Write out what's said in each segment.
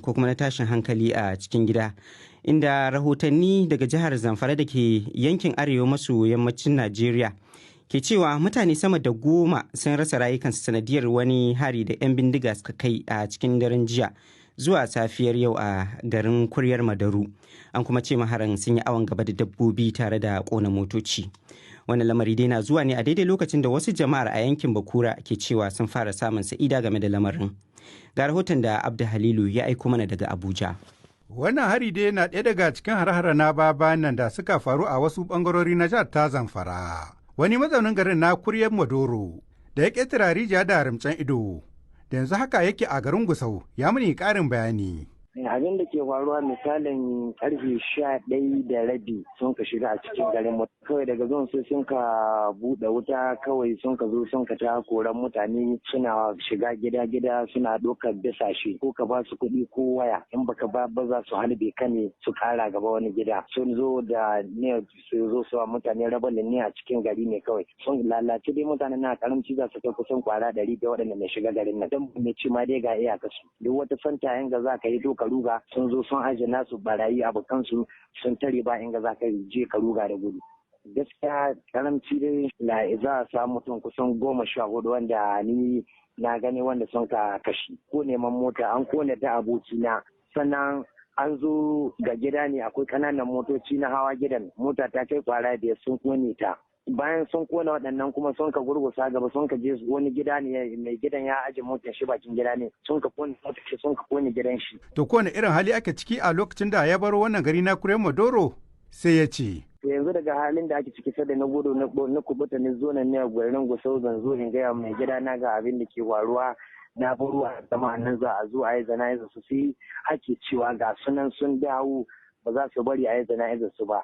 Ko kuma na tashin hankali a cikin gida, inda rahotanni daga jihar Zamfara da ke yankin arewa maso yammacin Najeriya ke cewa mutane sama da 10 sun rasa rayukansu sanadiyar wani hari da 'yan bindiga suka kai a cikin daren jiya zuwa safiyar yau a garin Kuryar Madaru. An kuma ce maharan sun yi awon gaba da dabbobi tare da kona motoci. Wannan lamari dai na zuwa ne a daidai lokacin da wasu jama'ar a yankin Bakura ke cewa sun fara samun sa'ida game da lamarin. Ga rahoton da Abdu Halilu ya aiko mana daga Abuja. Wannan hari dai na ɗaya daga cikin hare-hare na baya nan da suka faru a wasu ɓangarori na jihar ta Zamfara. Wani mazaunin garin na Kuryar Madoro da ya ƙetara rijiya da rimtsen ido, da yanzu haka yake a garin Gusau, ya muni ƙarin bayani. Abin da ke faruwa, misalin karfe 11:30 sun ka shiga a cikin garin mu. Kawai daga zuwan su sun ka buɗe wuta, kawai sun ka zo sun ka ta koran mutane, suna shiga gida gida suna ɗaukar bisashe, ko ka ba su kuɗi ko waya, in baka ba ba za su halbe ka ne su kara gaba wani gida. Sun zo da ne su zo su wa mutane rabalin ne a cikin gari ne, kawai sun lalace dai. Mutane na karamci za su kai kusan kwara 100 da waɗanda mai shiga garin nan, don mai ci ma dai ga iyaka su duk wata santa yanga za ka yi to ka ruga, sun zo sun aje nasu barayi abokansu sun tare, ba inga za ka je ka ruga da gudu. Gaskiya karamci dai na za a samu mutum kusan 14 wanda ni na gani wanda sun ka kashi ko neman mota an kone ta abokina. Sannan an zo ga gida ne, akwai kananan motoci na hawa gidan, mota ta kai kwara 5 sun kone ta. Bayan sun kona waɗannan kuma sun ka gurgusa gaba, sun ka je wani gida ne, mai gidan ya aje motar shi bakin gida ne, sun ka kone motar shi, sun ka kone gidan shi. To kowane irin hali ake ciki a lokacin da ya baro wannan gari na Kuryar Madoro, sai ya ce. Yanzu daga halin da ake ciki, sai da na gudu na kubuta ni zo nan ne a garin Gusau, zan zo in gaya mai gida na ga abin da ke faruwa, na baro zama nan, za a zo a yi zana'iza su, sai ake cewa ga sunan sun dawo, ba za su bari a yi zana'izar su ba.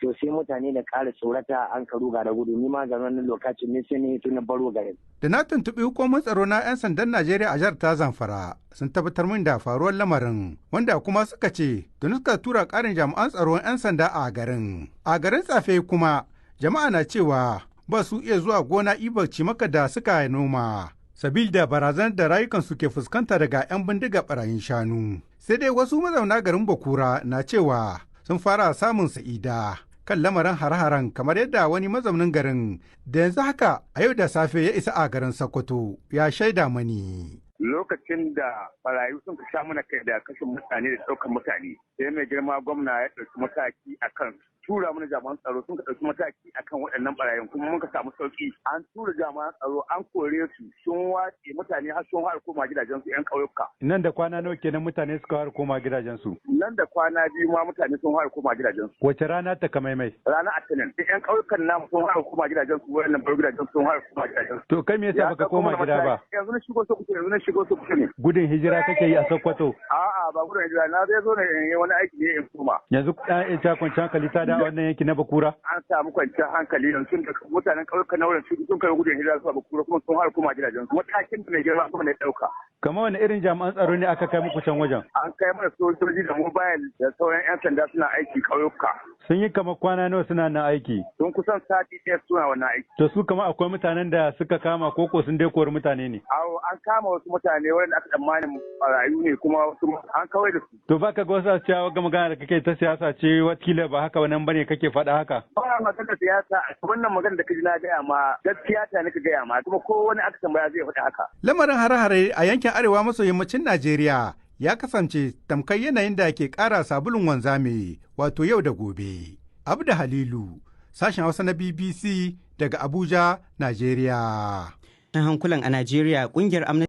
To sai mutane da ƙara tsorata, an ka ruga da gudu. Ni ma ga wannan lokacin ne sai ne tun baro garin. Da na tuntuɓi hukumomin tsaro na 'yan sandan Najeriya a jihar ta Zamfara, sun tabbatar min da faruwar lamarin, wanda kuma suka ce tuni suka tura ƙarin jami'an tsaron 'yan sanda a garin. A garin Tsafe kuma, jama'a na cewa ba su iya zuwa gona ibar cimaka da suka noma, sabil da barazanar da rayukansu ke fuskanta daga 'yan bindiga barayin shanu. Sai dai wasu mazauna garin Bakura na cewa sun fara samun sa'ida kan lamarin hare-haren, kamar yadda wani mazaunin garin da yanzu haka a yau da safe ya isa a garin Sokoto ya shaida mani. Lokacin da barayi sun sha mana kai da kashin mutane da ɗaukar mutane, sai mai girma gwamna ya ɗauki mataki akan tura mana jami'an tsaro, sun ka ɗauki mataki akan waɗannan barayin, kuma muka samu sauki. An tura jami'an tsaro, an kore su, sun wace mutane har sun fara koma gidajensu, yan ƙauyuka. Nan da kwana nawa kenan mutane suka fara koma gidajensu? Nan da kwana 2 ma mutane sun fara koma gidajensu. Wace rana ta kamaimai? Ranar Atinin yan ƙauyukan namu sun fara koma gidajensu, waɗannan bar gidajensu sun fara koma gidajensu. To kai me yasa baka koma gida ba? Yanzu na shigo Sokoto, yanzu na shigo Sokoto ne. Gudun hijira kake yi a Sokoto? A'a, ba gudun hijira, na zai zo ne in yi wani aiki ne in koma. Yanzu ɗan ita kwanciyar hankali ta da wannan yanki na Bakura? An samu kwanciyar hankali yanzu da mutanen ƙauyukan na wurin sun kai gudun hijira zuwa Bakura, kuma sun har koma gidajensu. Matakin da mai girma kuma ne ɗauka. Kamar wani irin jami'an tsaro ne aka kai muku can wajen? An kai mana sojoji da mobile da sauran 'yan sanda, suna aiki ƙauyuka. Sun yi kamar kwana nawa suna nan aiki? Sun kusan sati 1 suna wannan aiki. To su kama akwai mutanen da suka kama koko sun dai kori mutane ne? Awo, an kama wasu mutane wanda aka tsammanin barayu ne, kuma wasu an kawai da su. To baka ga wasu cewa ga magana da kake ta siyasa ce, wakila ba haka wannan bane kake faɗa haka? Ba magana siyasa, wannan magana da kaji na gaya ma gaskiya ta nika gaya ma, kuma ko wani aka tambaya zai faɗi haka. Lamarin hare-hare a yankin arewa maso yammacin Najeriya ya kasance tamkar yanayin da ke ƙara sabulun wanzame, wato yau da gobe. Abda Halilu, sashen Hausa na BBC daga Abuja, Najeriya. Hankulan a Najeriya, kungiyar